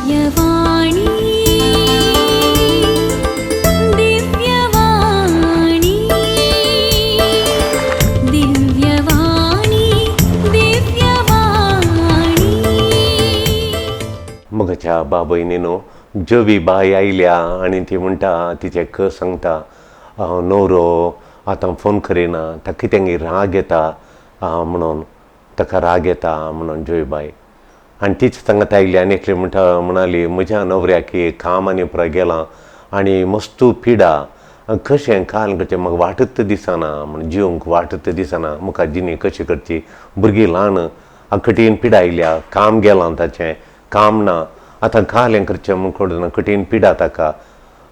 दिव्यवाणी दिव्यवाणी दिव्यवाणी दिव्यवाणी. म्हज्या बाबयनीनो जवी बाय आयल्या आनी ती म्हणटा तिचें क सांगता न्हवरो आतां फोन करिना, ताका कितें राग येता म्हणून, ताका राग येता म्हणून जवी बाय. आनी तीच सांगत आयली आनी एकली म्हणटा म्हणाली म्हज्या न्हवऱ्याक काम आनी पुरो गेलां आनी मस्तू पिडा कशें काल करचें म्हाका वाटत दिसना म्हण, जिवंक वाटत दिसना, मुखार जिणी कशी करची, भुरगीं ल्हान कठीण पिडा आयल्या, काम गेलां ताचें, काम ना, आतां काल हें करचें म्हूण कळना, कठीण पिडा ताका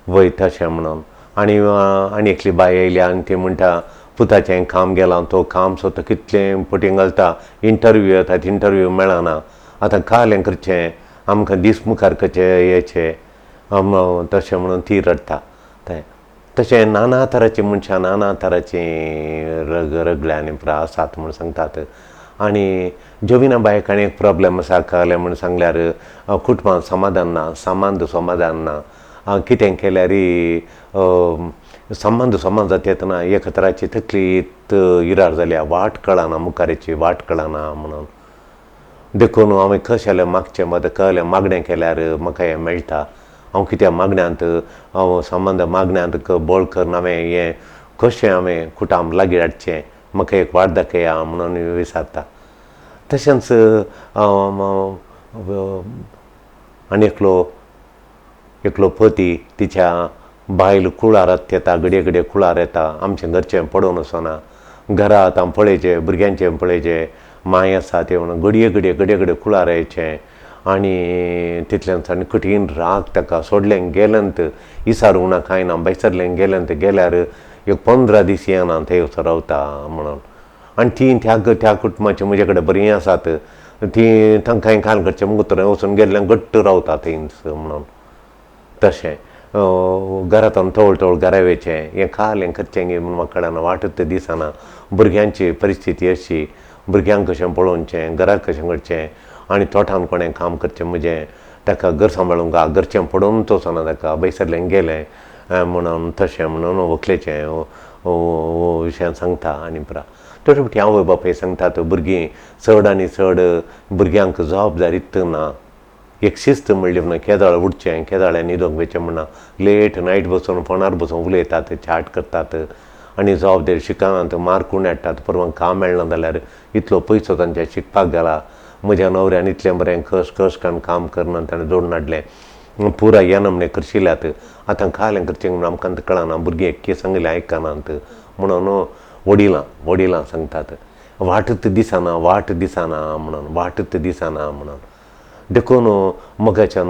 वय तशें म्हणून. आनी आनी एकली बाय आयल्या आनी ती म्हणटा पुताचें काम गेलां, तो काम सोदता कितलें पटींग घालता, इंटरव्यू येता इंटरव्यू मेळना, आतां काल हें करचें आमकां दीस मुखार कशे येचे तशें म्हणून ती रडटा. तें तशें नाना तरांची मनशां नाना तरांचीं रगल्या आनी आसात म्हूण सांगतात. आनी जोविना बायक आनी एक प्रोब्लेम आसा कळ्ळें म्हूण सांगल्यार कुटुंबांत समाधान ना, संबंद समाधान ना, कितें केल्यार संबंद समान जाता येतना एक तराची तकली इरार जाल्या, वाट कळना, मुखारीची वाट कळना म्हणून. देखून हांवें कशें मागचें म्हाका कळ्ळें, मागणें केल्यार म्हाका हें मेळटा, हांव कित्याक मागण्यांत हांव संबंद मागण्यांत बळ करून हांवें हें कशें हांवें कुटाम लागीं हाडचें, म्हाका एक वाट दाखया म्हणून विचारता. तशेंच आनी एकलो पती तिच्या बायल कुळारात येता, घडये घडये कुळार येता, आमचें घरचें पडोवन वचना, घरा आतां पळयचें भुरग्यांचें पळयचें, मांय आसा तें म्हणून घडये घडये घडये घडये कुळार येयचें आनी तितल्यान आनी कठीण राग ताका सोडलें गेलेंत इसारूंक ना कांय ना, भायसरलें गेलेंत गेल्यार एक 15 दीस येना थंय वचून रावता म्हणून. आनी तीं त्या त्या कुटुंबाचीं म्हजे कडेन बरीं आसात, तीं तांकां काल करचें मुगूतर वचून गेल्ल्यान घट्ट रावता थंयच म्हणून. तशें घरांत तवळ तवळ घरा वयचें हें काल हें करचें गे म्हणून म्हाका कळना, वाटत दिसना, भुरग्यांची परिस्थिती अशी, भुरग्यांक कशें पळोवचें, घराक कशें करचें आनी तोटान कोणें काम करचें म्हजें, ताका घर सांबाळूंक घरचें पडोवनच वचना ताका, भायसरलें गेलें म्हणून तशें म्हणून व्हंकलेचें विशयान सांगता. आनी पुरा थोडे फावटी आवय बापूय सांगतात भुरगीं चड आनी चड भुरग्यांक जबाबदारी ना, एक शिस्त म्हणली म्हणून केदळ उठचें केदळ न्हिदोंक वयचें म्हणना, लेट नायट बसून फोनार बसून उलयतात, चॅट करतात आनी जबाबदारी शिकनात, मार्क उणें हाडटात, परवां काम मेळना जाल्यार इतलो पयसो तांच्या शिकपाक घाला, म्हज्या न्हवऱ्यान इतलें बरें कश कश करून काम करना ताणें जोडून हाडलें, पुराय येना म्हणे करशिल्यात, आतां काल हें करचें म्हणून आमकां कळना, भुरगीं एक्के सांगलें आयकनात म्हणून वडिलां वडिलां सांगतात वाटत दिसना, वाट दिसना म्हणून, वाटत दिसना म्हणून. देखून मोगाच्यान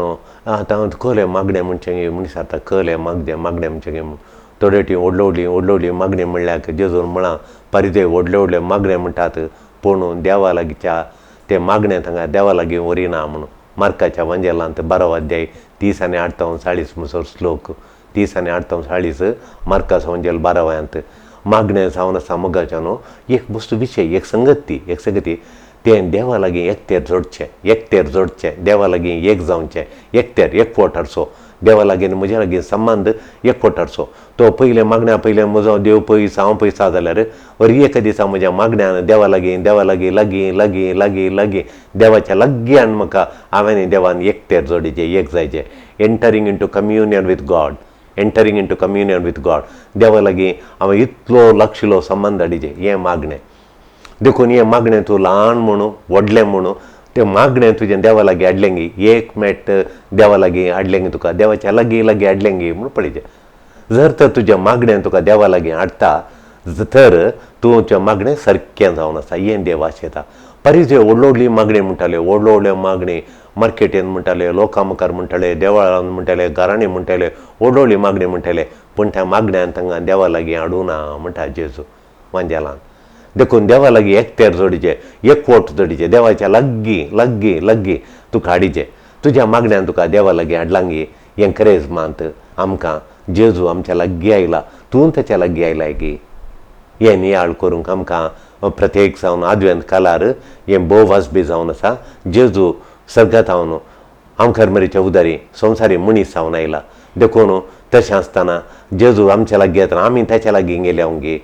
आतां कलें मागणें म्हणचें मनीस आतां कलें मागणें मागणें म्हणचें म्हणून थोडे ती व्हडली व्हडली व्हडली व्हडली मागणें म्हणल्यार जेजून म्हळां पारिजे व्हडले व्हडले मागणें म्हणटात पूण देवा लागींच्या तें मागणें थांगा देवा लागीं व्हरिना म्हणून. मार्काच्या वांजेलांत 12 अध्याय 30 आनी 48 म्हणसर श्लोक 30 आनी 48 मार्काचो वांजेल 12व्यांत मागणें जावन आसा मोगाच्या न्हू एक वस्तू विशय एक संगती एक संगती तें देवा लागीं एकतेर जोडचें, एकतेर जोडचें, देवा लागीं एक जावचें, एकतेर एकवट हाडचो, देवा लागीं म्हज्या लागीं संबंद एकवट हाडचो. तो पयलें मागण्या पयलें म्हजो देव पयस हांव पयस आसा जाल्यार अरी एका दिसा म्हज्या मागण्यान देवा लागीं देवा लागीं लागीं लागीं लागीं लागीं देवाच्या लागीं आनी म्हाका हांवें देवान एकतेर जोडीचें, एक जायचें. Entering into communion with God, entering into communion with God, देवा लागीं हांवें इतलो लागशिल्लो संबंद हाडीचें हें मागणें. देखून हें मागणें तूं ल्हान म्हणू व्हडलें म्हणू तें मागणें तुजें देवा लागीं हाडलें गी, एक मेट देवा लागीं हाडलें गी, तुका देवाच्या लागीं लागीं हाडलें गी म्हूण पळयचें. जर तर तुजें मागणें तुका देवा लागीं हाडटा तर तुजें मागणें सारकें जावन आसा, हें देव आशेता. परिजे व्हडली व्हडली मागणी म्हणटाले, व्हडल्यो व्हडल्यो मागणी मार्केटीन म्हणटाले, लोकां मुखार म्हणटाले, देवळान म्हणटाले, घरांनी म्हणटाले, व्हडली व्हडली मागणी म्हणटाले, पूण त्या मागण्यान तांकां देवा लागीं हाडूना म्हणटा जेजू वांजेलान. देखून देवा लागीं एकतेर जोडीचें, एकवट जोडीचें, देवाच्या लागीं लागीं लागीं तुका हाडीचें, तुज्या मागण्यान तुका देवा लागीं हाडलांगी हें खरेंच आमकां जेजू आमच्या लागीं आयला, तूं ताच्या लागीं आयलाय गी, हें नियाळ करूंक आमकां प्रत्येक जावन आदवेंत कालार हें भोव वाजबी जावन आसा. जेजू सर्गात हांव आमखार मरेच्या उदारी संवसारी मनीस जावन आयला. देखून तशें आसतना जेजू आमच्या लागीं येतना आमी ताच्या लागीं गेल्या गे.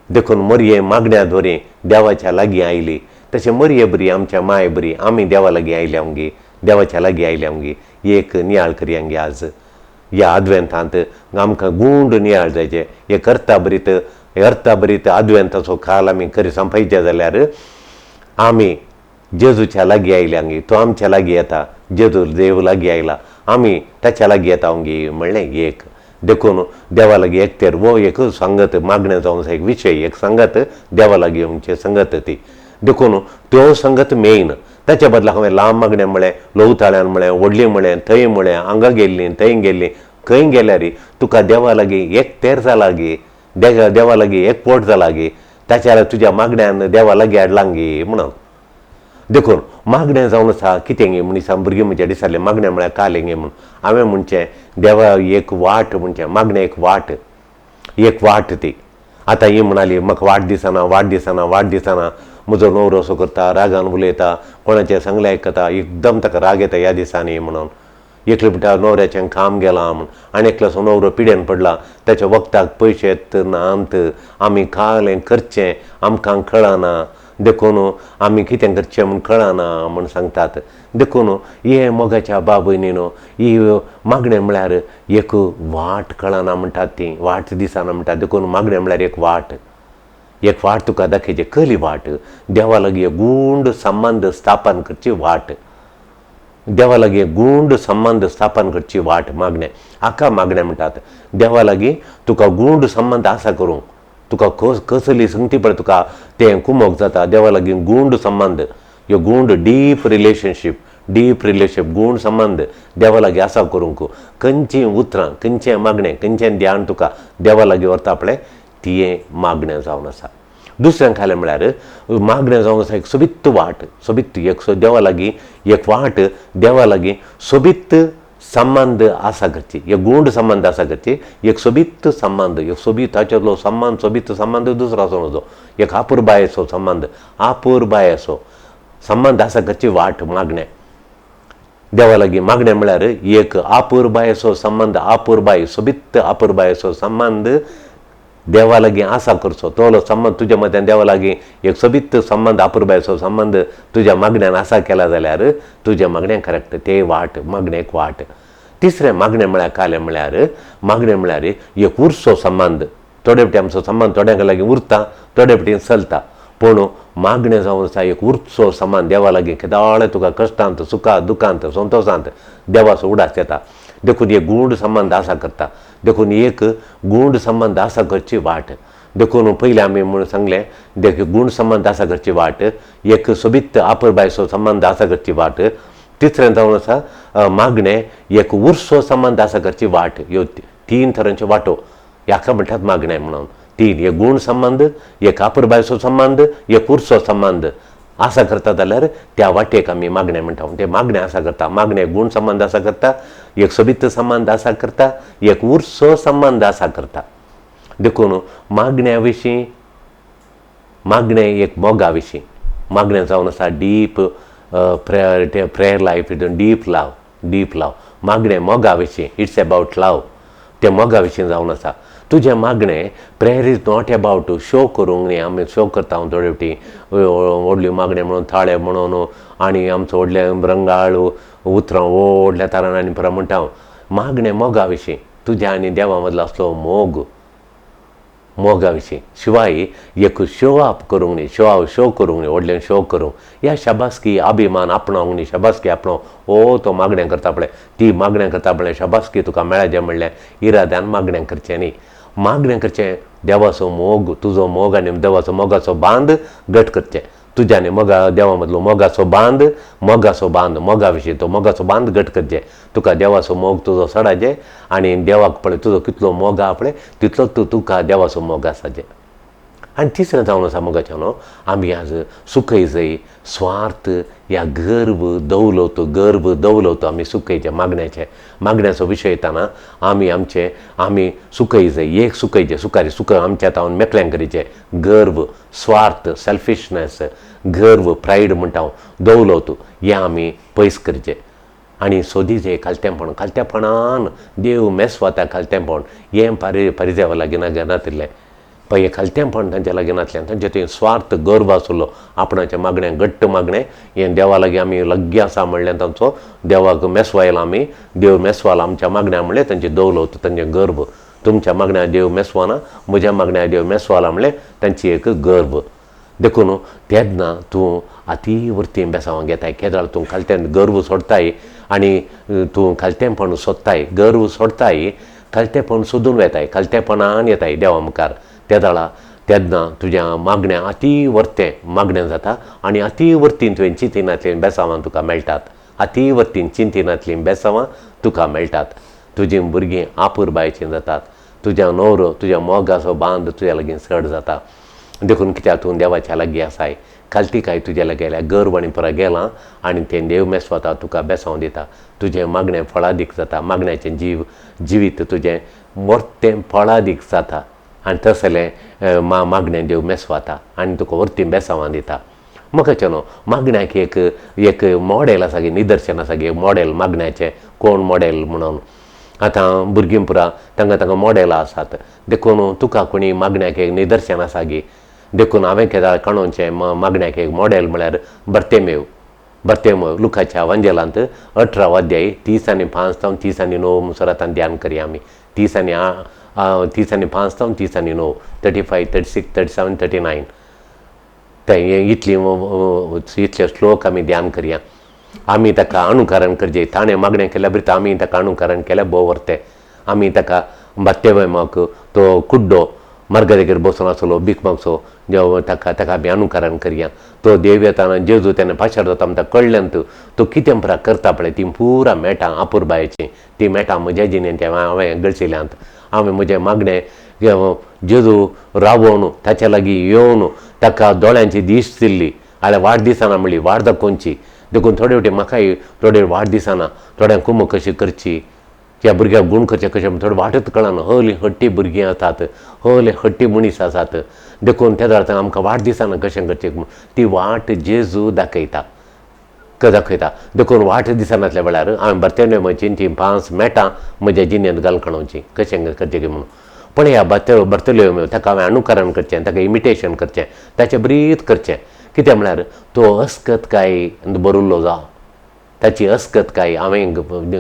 देखून मरये मागण्या द्वारे देवाच्या लागीं आयली, तशें मरये बरी आमच्या माय बरी आमी देवा लागीं आयल्या गे, देवाच्या लागीं आयल्या गे. एक नियाळ करया गे आज ह्या आदवेंतांत आमकां गूंड नियाळ जायचे. हे करता बरीत अर्था बरीत आदवेंताचो काल आमी करी सांपायचे जाल्यार आमी जेजूच्या लागीं आयल्या गे, तो आमच्या लागीं येता, जेजू देव लागीं आयला, आमी ताच्या लागीं येता गे म्हणलें एक. देखून देवा लागीं एकतेर वो एक सांगत मागणें जावन एक विशय, एक सांगत देवा लागीं येवचें संगत ती. देखून त्यो संगत मेन. ताच्या बदला हांवें लांब मागणें म्हळें, ल्हव ताळ्यान म्हळें, व्हडलीं म्हळें, थंय म्हळें, हांगा गेल्लीं थंय गेल्लीं, खंय गेल्यार तुका देवा लागीं एकतेर जाला गे, देवा लागीं एकवट जाला गे, ताच्या तुज्या मागण्यान देवा लागीं हाडलां गे म्हणून. देखून मागणें जावन आसा कितें गे म्हणून भुरगीं म्हज्या दिसालें मागणें म्हळ्यार कालें गे म्हणून. हांवें म्हणचें देवा एक वाट म्हणचें, मागणें एक वाट, एक वाट ती. आतां ही म्हणाली म्हाका वाट दिसना, वाट दिसना, वाट दिसना, म्हजो न्हवरो असो करता, रागान उलयता, कोणाचें सांगलें आयकता, एकदम ताका राग येता ह्या दिसांनी म्हणून. एकले म्हणटा न्हवऱ्याचें काम गेलां म्हूण, आनी एकलो न्हवरो पिड्यान पडला, ताच्या वखदाक पयशे नात, आमी कालें करचें आमकां कळना, देखून आमी कितें करचें म्हूण कळना म्हूण सांगतात. देखून हे मोगाच्या बाबयनीनो ही मागणें म्हळ्यार एक वाट कळना म्हणटात ती, वाट दिसना म्हणटात. देखून मागणें म्हळ्यार एक वाट, एक वाट तुका दाखयची, कसली वाट, देवा लागीं गूंड संबंद स्थापन करची वाट, देवा लागीं गूंड संबंद स्थापन करची वाट मागणें. हाका मागणें म्हणटात. देवा लागीं तुका गूंड संबंद आसा करूंक, तुका कसली संगती पळय तुका तें कुमोक जाता. देवा लागीं गूंड संबंद, ह्यो गूंड डीप रिलेशनशीप, डीप रिलेशनशीप, गूंड संबंद देवा लागीं आसा करूंक खंयचीं उतरां, खंयचें मागणें, खंयचें ध्यान तुका देवा लागीं व्हरता पळय तियें मागणें जावन आसा. दुसरें खालें म्हळ्यार मागणें जावन आसा एक सोबीत वाट, सोबीत एक देवा लागीं एक वाट, देवा लागीं सोबीत संबंद आसा करची, एक गूंड संबंद आसा करची, एक सोबीत संबंद, एक सोबीत ताचेतलो संबंद, सोबीत संबंद दुसरो आसूं नजो, एक आपुरबायेचो संबंद, आपुरबायेचो संबंद आसा करची वाट मागणें. देवा लागीं मागणें म्हळ्यार एक आपुरबायेचो संबंद, आपुरबाय, सोबीत आपुरबायेचो संबंद देवा लागीं आसा करचो. तोलो संबंद तुज्या मत्यान देवा लागीं एक सोबीत संबंद, आपुरबायेचो संबंद तुज्या मागण्यान आसा केला जाल्यार तुज्या मागण्यां करेक्ट ते वाट, मागणें एक वाट. तिसरें मागणें म्हळ्यार कालें म्हळ्यार मागणें म्हळ्यार एक उरचो संबंद. थोडे फावटी आमचो संबंद थोड्यांक लागीं उरता, थोडे फावटी चलता, पूण मागणें जावन आसा एक उरचो संबंद देवा लागीं. केदाळे तुका कश्टांत, सुखांत, दुखांत, संतोशांत देवाचो उडास येता. देखून एक गूढ संबंद आसा करता, देखून एक गूढ संबंद आसा करची वाट. देखून पयलीं आमी म्हणून सांगलें, देखून गूढ संबंद आसा करची वाट, एक सोबीत आपुरबायेचो संबंद आसा करची वाट. तिसरें जावन आसा मागणें एक उरसो संबंद आसा करची वाट. ह्यो तीन तरांच्यो वाटो ह्याका म्हणटात मागणें म्हणून. तीन, एक गूण संबंद, एक आपुरबायेचो संबंद, एक उरसो संबंद आसा करता जाल्यार त्या वाटेक आमी मागणें म्हणटा. ते मागणें आसा करता, मागणें गूण संबंद आसा करता, एक सोबीत संबंद आसा करता, एक उरसो संबंद आसा करता. देखून मागण्या विशीं, मागणें एक मोगा विशीं, मागणें जावन आसा deep prayer, prayer life deep love, deep love. मागणें मोगा विशीं, it's about love, तें मोगा विशीं जावन आसा. तुजें मागणें prayer is not about show करूंक न्ही. आमी शो करता थोडे फावटी व्हडल्यो मागणें म्हणून, थाळे म्हणून, आनी आमचो व्हडले रंगाळ उतरां व्हडल्या तारान आनी परत म्हणटा हांव. मागणें मोगा विशीं, तुज्या आनी देवा मदलो आसलो मोग, मोगा विशीं. शिवाय एक शो आप करूंक न्ही, शो शो करूंक न्ही, व्हडल्यान शो करूंक ह्या शाबासकी अभिमान आपणावंक न्ही, शाबासकी आपणावंक ओ तो मागणें करता पळय, ती मागणें करता पळय, शाबासकी तुका मेळचें म्हणलें इराद्यान मागणें करचें न्ही. मागणें करचें देवाचो मोग, तुजो मोग आनी देवाचो मोगाचो बांद घट करचें. तुज्या आनी मोगा देवा मदलो मोगाचो बांद, मोगाचो बांद, मोगा विशीं तो मोगाचो बांद घट करचें. तुका देवाचो मोग तुजो सडाचें आनी देवाक पळय तुजो कितलो मोग आहा पळय तितलो तूं तुका देवाचो मोग आसाचें. आनी तिसरें जावन आसा मोगाचें न्हू, आमी आज सुखयजय स्वार्थ या गर्व दवलत, गर्व दवलत आमी सुखयचे मागण्याचे, मागण्याचो विशय येताना आमी आमचे आमी सुखयजय एक सुखयचे सुखारी सुख आमच्या तावन मेकळ्यांक करीचे. गर्व, स्वार्थ, सेल्फिशनेस, गर्व, प्रायड म्हणटा हांव, दवलत हें आमी पयस करचें. आनी सोदीचें खालतेंपण, खालतेपणान देव मेसवाता खालतेंपण हें परिजेवा लागीं नातिल्लें. पळय खालतेंपण तांच्या लागीं नासलें. तांचे थंय स्वार्थ गर्व आसलो, आपणाचें मागणें घट्ट मागणें हें देवा लागीं आमी लागीं आसा म्हणलें तांचो देवाक मेसवायला आमी, देव मेसवाला आमच्या मागण्या म्हणलें तांचे दौलत, तांचें गर्व. तुमच्या मागण्या देव मेसवाना, म्हज्या मागण्या देव मेसवाला म्हणलें तांची एक गर्व. देखून तेन्ना तूं अतिवृत्ती बेसांव घेताय, केदळ तूं खालत्यान गर्व सोडताय आनी तूं खालतेंपण सोदताय, गर्व सोडताय, खालतेंपण सोदून वेताय, खालतेपणान येताय देवा मुखार. तेदळा तेन्ना तुज्या मागण्या अतिवर्तें मागणें जाता आनी अतिवर्तीन तुवें चिंतिनातलीं बेसांवां तुका मेळटात, अतिवर्तीन चिंतिनातलीं बेसांवां तुका मेळटात. तुजीं भुरगीं आपुरबायचीं जातात, तुज्या न्हवरो तुज्या मोगाचो बांद तुज्या लागीं चड जाता. देखून कित्याक तूं देवाच्या लागीं आसाय, खालतीकाय तुज्या लागीं आयल्या, गर्व आनी पुरा गेलां आनी तें देव मेसवाता तुका बेसांव दिता. तुजें मागणें फळादीक जाता, मागण्याचें जिवीत तुजें मोर्तें फळादीक जाता आनी तसलें मागणें देव मेसवाता आनी तुका वरतीं बेसांवां दिता. म्हाका न्हू मागण्याक एक एक मॉडेल आसा गे, निदर्शन आसा गे, मॉडेल मागण्याचें कोण मॉडेल म्हणून. आतां भुरगीं पुरा तांकां तांकां मॉडेलां आसात, देखून तुका कोणी मागण्याक एक निदर्शन आसा गे. देखून हांवें केदाळ काणोवचें मागण्याक एक मॉडेल म्हळ्यार बर्तेमेव. बर्तेमेव लुकाच्या वांजेलांत 18 अध्याय 30 आनी 5 जावन 30 आनी 9 म्हणसर आतां ध्यान करया आमी. 30 आनी 5 जावन 30 आनी 9, 35, 36, 37, 39 ते इतली इतले श्लोक आमी ध्यान करया. आमी ताका अनुकरण करचें, ताणें मागणें केल्या बरी आमी ताका अनुकरण केल्यार भोव वर्तें. आमी ताका बर्तेमेवाक तो कुड्डो मार्गादेगेर बसून आसलो भीक मागचो ताका ताका आमी अनुकरण करया. तो देव येताना जेजू तेन्ना पाशार जाता आमकां कळ्ळें तो कितें पुरा करता पळय ती पुरा मेटां आपुरबायेचीं, ती मेटां म्हज्या जिणेंत हांवें गळशिल्यांत. हांवें म्हजें मागणें जेजू रावोवन ताच्या लागीं येवन ताका दोळ्यांची दीस दिल्ली, जाल्यार वाट दिसना म्हणली, वाट दाखोवची. देखून थोडे फावटी म्हाकाय थोडे वाट दिसना, थोड्यांक कुमक कशी करची, ह्या भुरग्याक गूण करचें कशें म्हण थोडे वाटच कळना. हली हट्टी भुरगीं आसात, हले हट्टी मनीस आसात, देखून त्या वेळार आमकां वाट दिसना कशें करचें म्हूण. ती वाट जेजू दाखयता दाखयता. देखून वाट दिसनातल्या वेळार हांवें बर्तेमेव तीं 5 मेटां म्हज्या जिणेंत घालून काडोवचीं कशें करचें की म्हणून. पण ह्या बर्तेमेव ताका हांवें अनुकरण करचें, ताका इमिटेशन करचें, ताचें ब्रीत करचें. कितें म्हळ्यार तो अस्कत काय बरुल्लो जावं, ताची अस्कत काय हांवें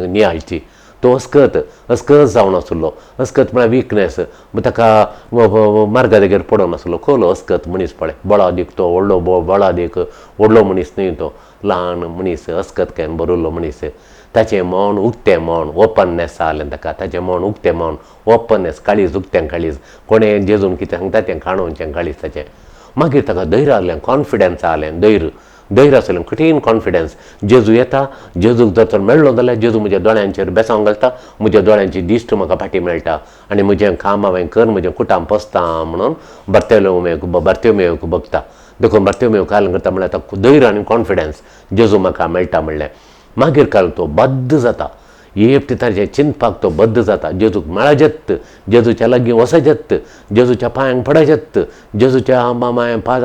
नियाळची. तो अस्कत अस्कत जावन आसलो, अस्कत म्हळ्यार विकनेस, ताका मार्गादेगेर पडोन आसलो. खोलो अस्कत मनीस पळय, बळादीक तो व्हडलो बळादीक व्हडलो मनीस न्हय, तो ल्हान मनीस अस्कत can बरुल्लो मनीस. ताचें मन उक्तें मन, ओपननेस आसलें ताका, ताचें मन उक्तें मन, ओपननेस, काळीज उक्तें काळीज, कोणें जेजून कितें सांगता तें काणोवचें काळीज ताचें. मागीर ताका धैर्य आसलें, कॉन्फिडन्स आसलें, धैर्य धैर्य आसलें, कठीण कॉन्फिडन्स. जेजू येता, जेजूक जर तर मेळ्ळो जाल्यार जेजू म्हज्या दोळ्यांचेर बेसांव घालता, म्हज्या दोळ्यांची दिश्ट म्हाका फाटी मेळटा आनी म्हजें काम हांवें कर, म्हजें कुटाम पोसता म्हणून बर्तेमेवक बगता. देखून बर्तेमेव काल करता म्हळ्यार आतां धैर्य आनी कॉन्फिडन्स जेजू म्हाका मेळटा म्हणलें. मागीर काल तो बद्द जाता, एकटें ताचें चिंतपाक तो बद्द जाता. जेजूक मेळजेत, जेजूच्या लागीं वचजेत, जेजूच्या पांयांक पडजेत, जेजूच्या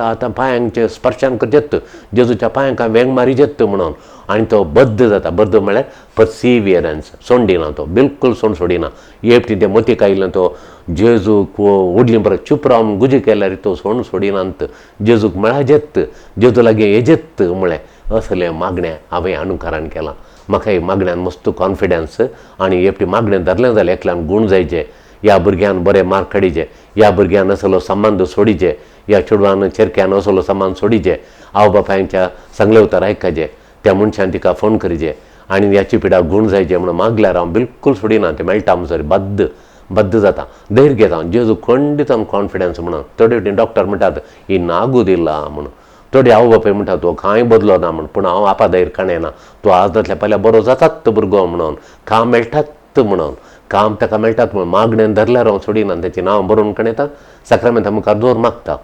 आतां पांयांचें स्पर्शन करजेत, जेजूच्या पांयांक वेंग मारिजेत म्हणून. आनी तो बद्द जाता. बद्द म्हळ्यार पर्सिवियरन्स, सोंडिना तो, बिलकूल सोंड सोडिना. एकटी तें मोतीक आयिल्लें तो जेजूक ओडली परत चूप रावन गुजी केल्यार तो सोंड सोडिनात, जेजूक मेळजेत, जेजू लागीं येजेत म्हळें. असलें मागणें हांवें अनुकरण केलां. म्हाका एक मागण्यान मस्त कॉन्फिडन्स आनी एकटी मागणें धरलें जाल्यार एकल्यान गूण जायचे, ह्या भुरग्यान बरे मार्क काडिचे, ह्या भुरग्यान असलो संबंद सोडिचे, ह्या चेडवान चेरक्यान असलो संबंद सोडिचे, आवय बापायच्या सांगले उतर आयकाचे, त्या मनशान तिका फोन करिचे आनी ह्याची पिडाक गूण जायचे म्हणून मागल्यार हांव बिलकूल सोडिना. तें मेळटा म्हणसर बद्द बद्द जाता, धैर्य घेता, जेजू खंडीत कॉन्फिडन्स म्हणून. थोडे फावटी डॉक्टर म्हणटात ही नागू दिला म्हणून, थोडे आवय बापाय म्हणटा तो कांय बदलो ना म्हण, पूण हांव आपा धैर्य काणयना, तो आज जातल्या पयल्या बरो जातात भुरगो म्हणून, काम मेळटात म्हणून, काम ताका मेळटात म्हणून मागणेन धरल्यार हांव सोडिना, ताचें नांव बरोवन काडटा, साक्रामेंता मुखार दवर मागता.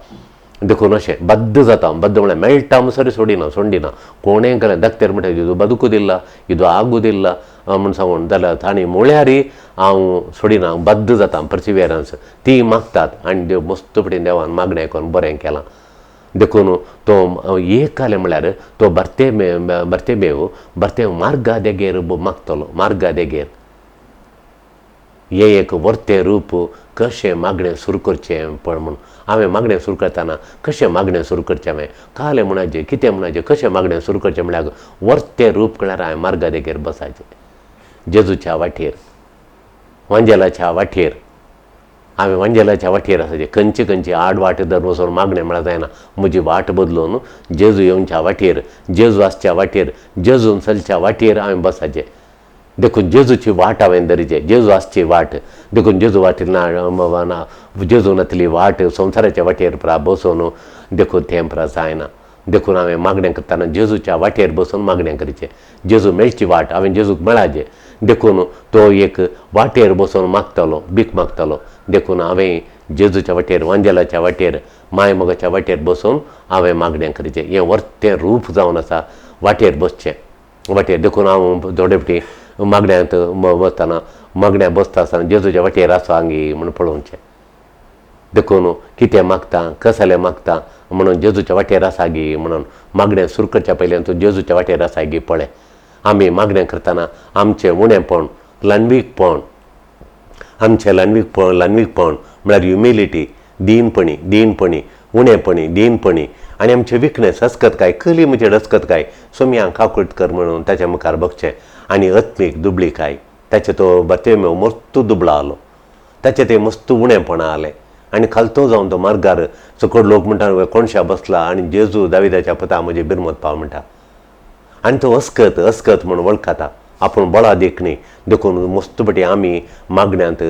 देखून अशें बद्द जाता. बद्द म्हळ्यार मेळटा म्हणसर सोडिना, सोडिना. कोणें केलें दाक्तेर म्हणटा इदू बदकुदिल्ला, इदू आगुदिल्ला म्हूण सांगून जाल्यार तांणी म्हळ्यार हांव सोडिना, बद्द जाता. पर्सिवियरन्स ती मागतात आनी देव मस्त पटीन देवान मागणें आयकून बरें केलां. देखून तो एक कालें म्हळ्यार तो बर्तेमेव बर्ते मार्गा देगेर मागतलो, मार्गा देगेर हें एक वर्तें रूप कशें मागणें सुरू करचें पळय म्हूण. हांवें मागणें सुरू करतना कशें मागणें सुरू करचें, हांवें कालें म्हणाचें कितें म्हणाचें कशें मागणें सुरू करचें म्हळ्यार वर्तें रूप म्हळ्यार हांवें मार्गा देगेर बसाचें, जेजूच्या वाटेर, वांजेलाच्या वाटेर. हांवें वांजेलाच्या वाटेर आसाचें, खंयचे खंयचे आड वाट धरून वचून मागणें म्हळ्यार जायना. म्हजी वाट बदलून जेजू येवच्या वाटेर, जेजू आसच्या वाटेर, जेजून चलच्या वाटेर हांवें बसाचें. देखून जेजूची वाट हांवें धरची, जेजू आसची वाट. देखून जेजू वाटेर ना, जेजू नातली वाट संवसाराच्या वाटेर प्रा बसून देखून तें प्रा जायना. देखून हांवें मागणें करतना जेजूच्या वाटेर बसून मागणें करचें, जेजू मेळची वाट हांवें जेजूक मेळाचें. देखून तो एक वाटेर बसून मागतालो, भीक मागतालो. देखून हांवें जेजूच्या वाटेर, वांजेलाच्या वाटेर, माय मोगाच्या वाटेर बसून हांवें मागणें करचें. हें वर्तें रूप जावन आसा वाटेर बसचें वाटेर. देखून हांव थोडे फावटी मागण्यांत वतना मागण्या बसता आसतना जेजूच्या वाटेर आसा हांगी म्हूण पळोवचें. देखून कितें मागता, कसलें मागता म्हणून जेजूच्या वाटेर आसा गी म्हणून मागणें सुरू करच्या पयलीं तूं जेजूच्या वाटेर आसा गी पळय. आमी मागणें करतना आमचें उणेंपण, ल्हानवीकपण, आमचें ल्हानवीकपण, ल्हानवीकपण म्हळ्यार ह्युमिलिटी, दीनपणी, दीनपणी, उणेपणी, दीनपणी आनी आमचें विकनेस, अस्कतकाय, कली म्हणजे अस्कतकाय सोमयां काकूट कर म्हणून ताच्या मुखार बगचें. आनी आत्मीक दुबळीकाय, ताचें तो बर्तेमेव मस्त दुबळो आलो, ताचें तें मस्त उणेपणां आलें आनी खालतो जावन तो मार्गार सकड लोक म्हणटा कोणशा बसला आनी जेजू दाविदाच्या पुता म्हजी बिरमत पाव म्हणटा. आनी तो अस्कत अस्कत म्हूण वळखता, आपूण बळा देखणी. देखून मस्त पटी आमी मागण्यांत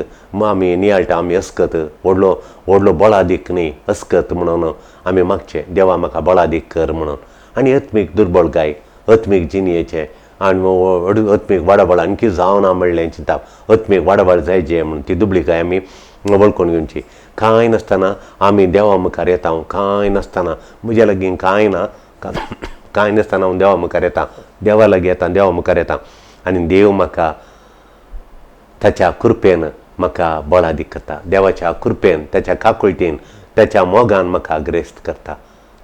आमी नियाळटा, आमी अस्कत व्हडलो व्हडलो बळा देखणी अस्कत म्हणून आमी मागचें, देवा म्हाका बळादीक कर म्हणून. आनी आत्मीक दुर्बळकाय, आत्मीक जिणयेचें आनी आत्मीक वाडावळ आणखी जावना म्हणलें चिंताप, आत्मीक वाडावळ जायचे म्हणून ती दुबळीकाय आमी वळखून घेवची. कांय नासतना आमी देवा मुखार येता, कांय नासतना म्हज्या लागीं कांय ना, कांय नासतना हांव देवा मुखार येता, देवा लागीं येता, देवा मुखार येता आनी देव म्हाका ताच्या कृपेन म्हाका बळादीक करता. देवाच्या कृपेन, ताच्या काकुळटेन, ताच्या मोगान म्हाका ग्रेस्त करता,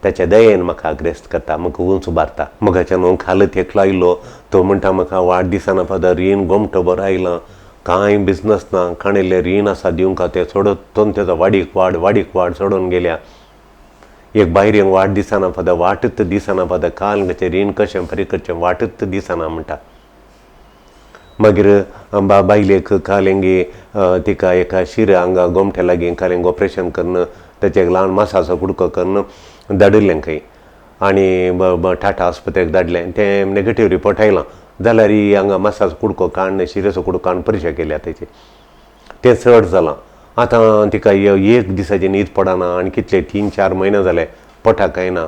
ताच्या दयेन म्हाका ग्रेस्त करता, म्हाका उंच उबारता. मोगाच्या न्हू खालत एकलो आयलो, तो म्हणटा म्हाका वाड दिसना फादर, रीण गोमटो बरो आयला, कांय बिजनस ना, काणिल्लें रीण आसा दिवंक तें सोडत तेजो वाडीक वाड, वाडीक वाड सोडून गेल्या. एक बायरेन वाट दिसना फादर, वाटच दिसना फादर, काल कशें रीण कशें फारीक करचें वाटच दिसना म्हणटा. मागीर बायलेक कालेंगी तिका एका शिर हांगा गोमट्या लागीं कालेंग ऑपरेशन करून तेचें ल्हान मासाचो कुडको करून धाडिल्लें खंय आनी टाटा आस्पत्रेक धाडलें, तें नेगेटीव रिपोर्ट आयलां. जाल्यार हांगा मासाचो कुडको काडून शिरेचो कुडको काडून परिक्षा केल्या तेची, तें चड जालां. आतां तिका एक दिसाची न्हीद पडना आनी कितले 3-4 म्हयने जाले पोटाक कांय ना.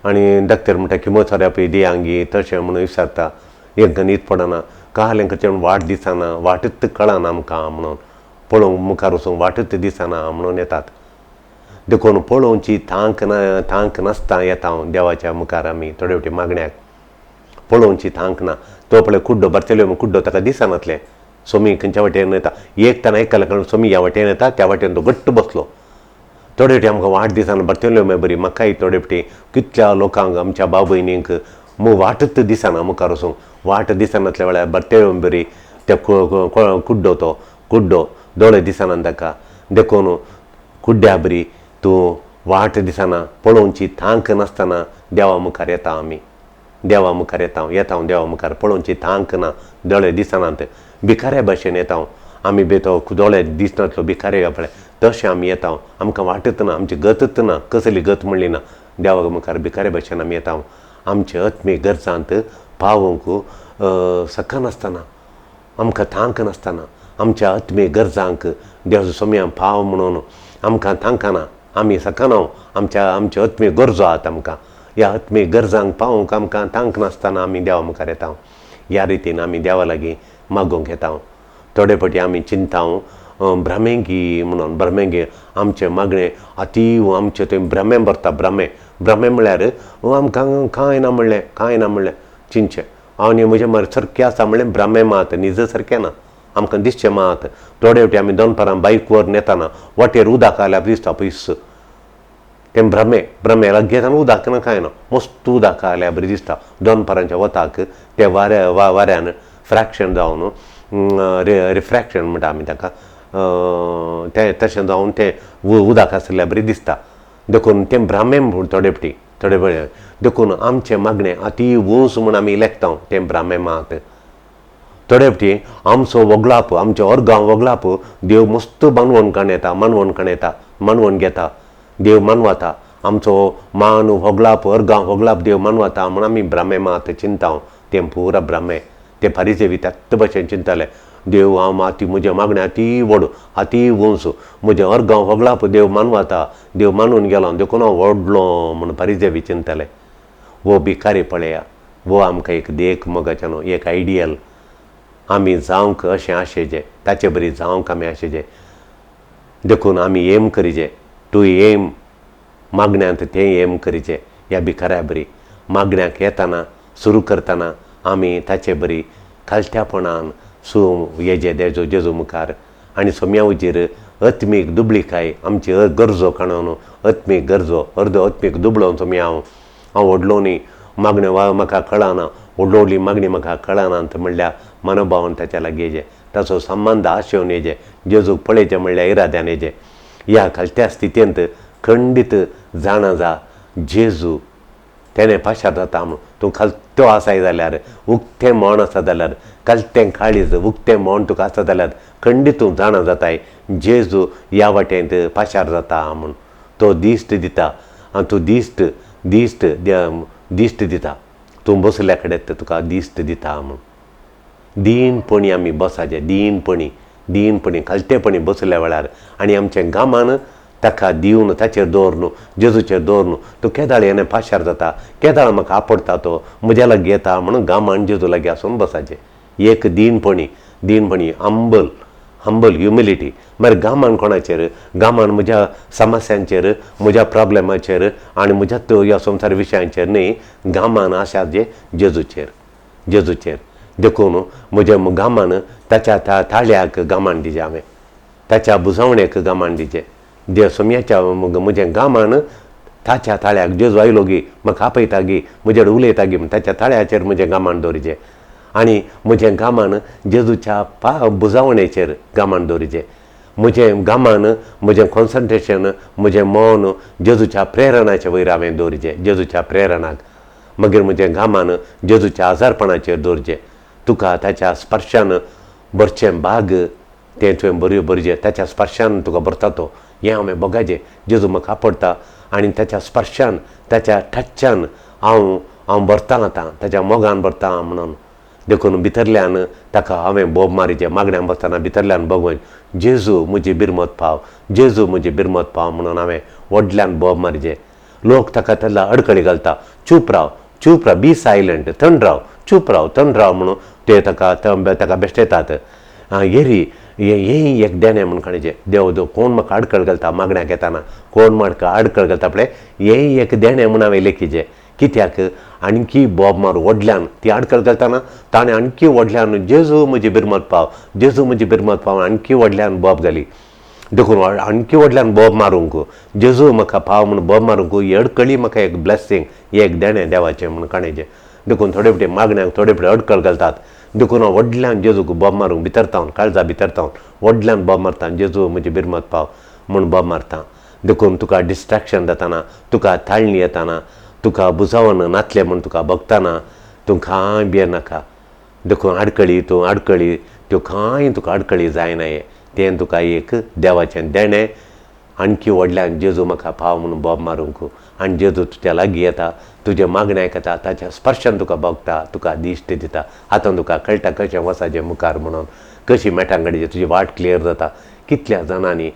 आनी डॉक्टर म्हणटा किमोथेरपी दी हांगी तशें म्हणून विचारता, एक न्हीद पडना, कालें करचें म्हूण वाट दिसना, वाटच कळना आमकां म्हणून पळोवंक मुखार वचूंक वाटच दिसना म्हणून येतात. देखून पळोवची तांक ना, तांक नासता येता हांव देवाच्या मुखार आमी थोडे फावटी मागण्याक पळोवची तांक ना. तो पळय कुड्डो बर्तेलो कुड्डो ताका दिसनातलें, सोमी खंयच्या वाटेन येता, एक ताणें एकाल्या कारण सोमी ह्या वाटेन येता त्या वाटेन तो घट्ट बसलो. थोडे फावटी आमकां वाट दिसना, बर्तेलो बरी म्हाकाय थोडे फावटी कितल्या लोकांक आमच्या भाव भयणींक वाटच दिसना मुखार वचूंक, वाट दिसनातल्या वेळार बर्तेलो बरी त्या कुड्डो तो कुड्डो दोळे दिसना ताका. देखून कुड्ड्या बरी तूं वाट दिसना, पळोवची तांक नासतना देवा मुखार येता आमी, देवा मुखार येता, येता देवा मुखार, पळोवची तांक ना, दोळे दिसनात, भिकाऱ्या भाशेन येता आमी, बी तो दोळे दिसनातलो भिकारे पळय तशें आमी येता, आमकां वाटच ना, आमची गतच ना, कसली गत म्हणली ना, देवा मुखार भिकाऱ्या भाशेन आमी येता. आमचे आत्मीक गरजांत पावोवंक शकनासतना, आमकां तांक नासतना, आमच्या आत्मीक गरजांक देव सोम्या पाव म्हणून आमकां तांकना, आमी शकना, आमच्या आमच्यो आत्मीक गरजो आहात आमकां, ह्या आत्मीक गरजांक पावोवंक आमकां तांक नासतना आमी देवा मुखार येता. ह्या रितीन आमी देवा लागीं मागूंक येता. थोडे फावटी आमी चिंता भ्रमेंगी म्हणून, भ्रमेंगी आमचें मागणें अतीव आमचें थंय भ्रमे भरता, भ्रमे भ्रमे म्हळ्यार आमकां कांय ना म्हणलें, कांय ना म्हणलें चिंतचें आनी म्हजें मरे सारकें आसा म्हणलें भ्रमे मात निज सारकें ना, आमकां दिसचें मात. थोडे फावटी आमी दनपारां बायक व्हरून येताना वाटेर उदक आल्यार दिसता पयस, तें भ्रमे भ्रमे लागीं येता उदक ना कांय ना, मस्त उदक आयल्या बरी दिसता. दनपारांच्या वताक ते वाऱ्या वाऱ्यान फ्रॅक्शन जावन रिफ्रॅक्शन म्हणटा आमी ताका, तें तशें जावन तें उदक आशिल्ल्या बरी दिसता. देखून तें भ्रामे म्हूण थोडे फावटी थोडे वेळ. देखून आमचें मागणें अती ऊंच म्हूण आमी लेखता तें भ्रामे मात. थोडे फावटी आमचो वगळाप, आमचें अर्गां वगळाप देव मस्त बांदवण काण येता, मानवण काण येता, मानवण घेता, देव मानवता आमचो मान होगळाप, अर्गां होगळाप देव मानवता म्हूण आमी भ्रामे मात चिंता. तें पुरा भ्रामे. ते फारीसे त्याच भशेन चिंताले, देव हांव आती म्हजें मागणें अती व्हड अती ऊंच, म्हजें अर्गां होगळाप देव मानवता, देव मानून गेलो देखून हांव व्हडलो म्हूण फारीसे चिंताले. वो भिकारी पळया, वो आमकां एक देख मोगाचें न्हू, एक आयडियल आमी जावंक अशें आशेचें, ताचे बरी जावंक आमी आशेचें. देखून आमी एम करीचे, टू एम मागण्यांत तें एम करीचें. ह्या भिकाऱ्या बरी मागण्याक येतना सुरू करतना आमी ताचे बरी खालत्यापणान सू येजे देजो जेजू मुखार आनी सोम्या उजीर आत्मीक दुबळीकाय आमची गरजो काणून, आत्मीक गरजो अर्दो आत्मीक दुबळो सोम्या, हांव हांव व्हडलो न्ही, मागण्यो वा म्हाका कळना, व्हडलो व्हडली मागणी म्हाका कळना म्हणल्यार मनोभावान ताच्या लागीं येजे, ताचो संबंद आशेवन येजे, जेजूक पळयचें म्हणल्यार इराद्यान येजे. ह्या खालत्या स्थितींत खंडीत जाणा जा जेजू तेणें पाशार जाता म्हूण. तूं खालतो आसाय जाल्यार, उक्तें मन आसा जाल्यार, खालतें काळीज उक्तें मन तुका आसा जाल्यार खंडीत तूं जाणा जाताय जेजू ह्या वाटेंत पाशार जाता म्हूण. तो दिश्ट दिता आनी तूं दिश्ट दिश्ट दिश्ट दिता, तूं बसल्या कडेन तुका दिश्ट दिता म्हूण. दीनपणी आमी बसाचें, दीनपणी दीनपणी खालतेपणी बसल्या वेळार आनी आमचें गामान ताका दिवन ताचेर दवरनु, जेजूचेर दवरनु, तूं केदाळ येणे पाशार जाता, केदाळ म्हाका आपडटा, तो म्हज्या लागीं येता म्हणून गामान जेजू लागीं आसून बसाचें. एक दीनपणी दीनपणी हंबल हंबल ह्युमिलिटी. मागीर गामान कोणाचेर, गामान म्हज्या समस्यांचेर, म्हज्या प्रॉब्लेमाचेर आनी म्हज्या ह्या संवसार विशयांचेर न्ही, गामान आसा जे जेजूचेर जेजूचेर. देखून म्हज्या गामान ताच्या ताळ्याक गामान दिजें, हांवें ताच्या बुजावणेक गामान दिजें. देव सोम्याच्या म्हजें गामान ताच्या ताळ्याक, जेजू आयलो गी म्हाका आपयता गी, म्हजेर उलयता गी, ताच्या ताळ्याचेर म्हजें गामान दवरिचें आनी म्हजें गामान जेजूच्या बुजावणेचेर गामान दवरिचें. म्हजें गामान म्हजें कॉन्सन्ट्रेशन म्हजें मन जेजूच्या प्रेरणाचे वयर हांवें दवरिचें, जेजूच्या प्रेरणाक. मागीर म्हजें गामान जेजूच्या आजारपणाचेर दवरचें. तुका ताच्या स्पर्शान भरचें भाग तें तुवें बऱ्यो भरचें, ताच्या स्पर्शान तुका भरता तो, हें हांवें भोगाचें. जेजू म्हाका आपडटा आनी ताच्या स्पर्शान ताच्या टच्चान हांव हांव भरता आतां, ताच्या मोगान भरता म्हणून. देखून भितरल्यान ताका हांवें बोब मारीचें, मागण्यां बसतना भितरल्यान बोब, जेजू म्हजी बिरमत पाव, जेजू म्हजी बिरमत पाव म्हणून हांवें व्हडल्यान बोब मारीचें. लोक ताका तेन्ना अडकळी घालता, चूप राव चूप राव, बी सायलंट, थंड राव, चूप राव, थंड राव म्हणून ते ताका ताका बेश्टेतात. येरी हें एक देणें म्हूण काडचें. देव देव कोण म्हाका आडखळ घालता मागण्याक येताना, कोण म्हाका आडखळ घालता पळय, हें एक देणें म्हूण हांवें लेखीचें. कित्याक आणखी बोब मार व्हडल्यान ती आडखळ घालतना ताणें आणखी व्हडल्यान जेजू म्हजी बिरमत पाव, जेजू म्हजी बिरमत पाव आणखी व्हडल्यान बोब घाली. देखून आणखी व्हडल्यान बोब मारूंक, जेजू म्हाका पाव म्हूण बोब मारूंक, ही अडकळी म्हाका एक ब्लेसींग, एक देणें देवाचें म्हूण काडचें. देखून थोडे फावटी मागण्याक थोडे फावटी अडकळ घालतात, देखून हांव व्हडल्यान जेजूक बोब मारूंक भितर तावन, काळजा भितर तावन व्हडल्यान बोब मारता, जेजू म्हजी बिरमत पाव म्हूण बोब मारता. देखून तुका डिस्ट्रेक्शन जाताना, तुका ताळणी येताना, तुका बुजावन नातलें म्हूण तुका भोगताना, तूं कांय भियेनाका. देखून आडकळी तूं आडकळी त्यो कांय तुका आडकळी जायना, तें तुका एक देवाचें देणें. आणखी व्हडल्यान जेजू म्हाका पाव म्हणून बोब मारूंक, आनी जेजू तुज्या लागीं येता, तुजें मागणें आयकता, ताच्या स्पर्शान तुका भोगता, तुका दिश्ट दिता. आतां तुका कळटा कशें वचाचें मुखार म्हणून, कशी मेटां काडची, तुजी वाट क्लियर जाता. कितल्या जाणांनी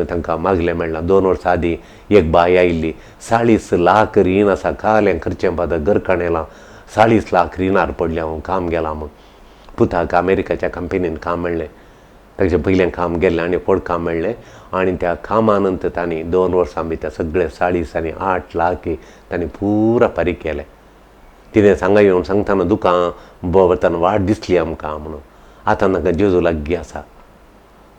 तांकां मागलें मेळ्ळां. 2 वर्सां आदीं एक बाय आयिल्ली, 40 लाख रीण आसा, कालें करचें पडटा, घरकाण येलां, 40 लाख रिणार पडलें, हांव काम गेलां म्हूण. पुताक अमेरिकाच्या कंपनीन काम मेळ्ळें, ताचें पयलें काम गेल्लें आनी व्हड काम मेळ्ळें आनी त्या कामा नंतर तांणी 2 वर्सां भितर सगळे 40 आनी 8 लाख तांणी पुरा फारीक केलें. तिणें सांगा येवन सांगतना दुकां वतान वाट दिसली आमकां म्हणून. आतां तांकां जेजू लागीं आसा.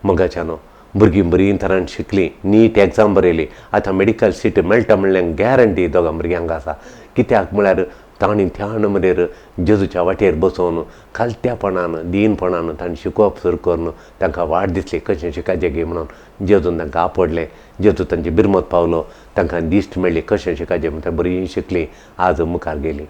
मोगाच्यानो भुरगीं बरीं तरान शिकलीं, नीट एग्जाम बरयली, आतां मेडिकल सीट मेळटा म्हणल्यार गॅरंटी दोगां भुरग्यांक आसा. कित्याक म्हळ्यार तांणी त्या नमरेर जेजूच्या वाटेर बसोवन खालत्यापणान दीनपणान तांणी शिकोवप सुरू करून तांकां वाट दिसली कशें शिकाचें गे म्हणून. जेजून तांकां आपडलें, जेजू तांची बिरमत पावलो, तांकां दिश्ट मेळ्ळी कशें शिकाचें म्हणटा, बरीं शिकलीं, आज मुखार गेलीं.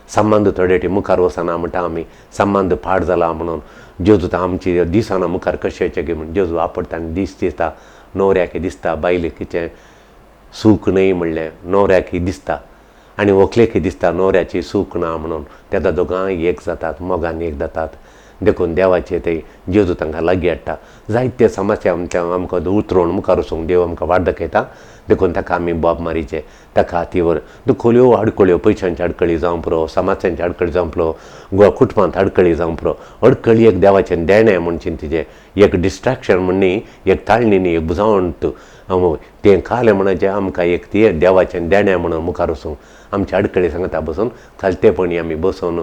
संबंद थोडे मुखार वचना म्हणटा आमी, संबंद पाड जाला म्हणून. जेजू तो आमची दिसना मुखार कशें वचचें गे म्हणून जेजू आपडटा आनी दीस दिसता, न्हवऱ्याक दिसता बायलेचें सूख न्हय म्हणलें, न्हवऱ्याक दिसता आनी व्हंकलेक दिसता न्हवऱ्याची सूख ना म्हणून. तेन्ना दोगांय एक जातात, मोगान एक जातात. देखून देवाचे ते जेजू तांकां लागीं हाडटा. जायते समस्या आमच्या आमकां उतरोवन मुखार वचूंक देव आमकां वाट दाखयता. देखून ताका आमी बोब मारीचे, ताका हातीवर दुखोल्यो आडकळ्यो, पयशांची आडकळी जावं पुरो, समाजांची आडकळी जावं पुरो, कुटुंबांत आडकळी जावं पुरो, अडकळी एक देवाचें देणें म्हूण चिंतचें, एक डिस्ट्रेक्शन म्हण न्ही, एक ताळणी न्ही, एक बुजावण तें खालें म्हणचे आमकां एक ती देवाचें देणें म्हणून मुखार वचूंक आमची आडकळी सांगता बसून खालतेपणी आमी बसून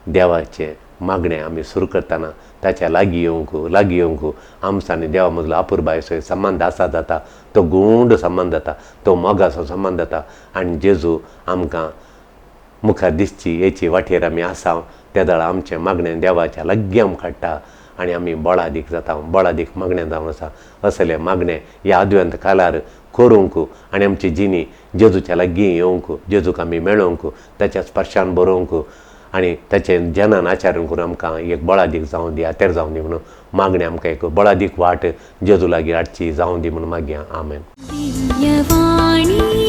देवाचें मागणें आमी सुरू करतना ताच्या लागीं येवंक लागीं येवंक आमचो आनी देवा मदलो आपुरबायेचो संबंद आसा जाता, तो गूंड संबंद जाता, तो मोगाचो संबंद जाता. आनी जेजू आमकां मुखार दिसची येची वाटेर आमी आसा तेदळा आमचें मागणें देवाच्या लागीं आमकां हाडटा आनी आमी बळादीक जाता, बळादीक मागणें जावन आसा. असलें मागणें ह्या आदवेंत कालार करूंक आनी आमची जिणी जेजूच्या लागीं येवंक, जेजूक आमी मेळोवंक, ताच्या स्पर्शान बरोवंक आनी ताचें जनन आचरण करून आमकां एक बळादीक जावं दी, आतेर जावं दी म्हणून मागणें आमकां एक बळादीक वाट जेजू लागीं हाडची जावं दी म्हणून मागया. आमेन. दिव्यवाणी.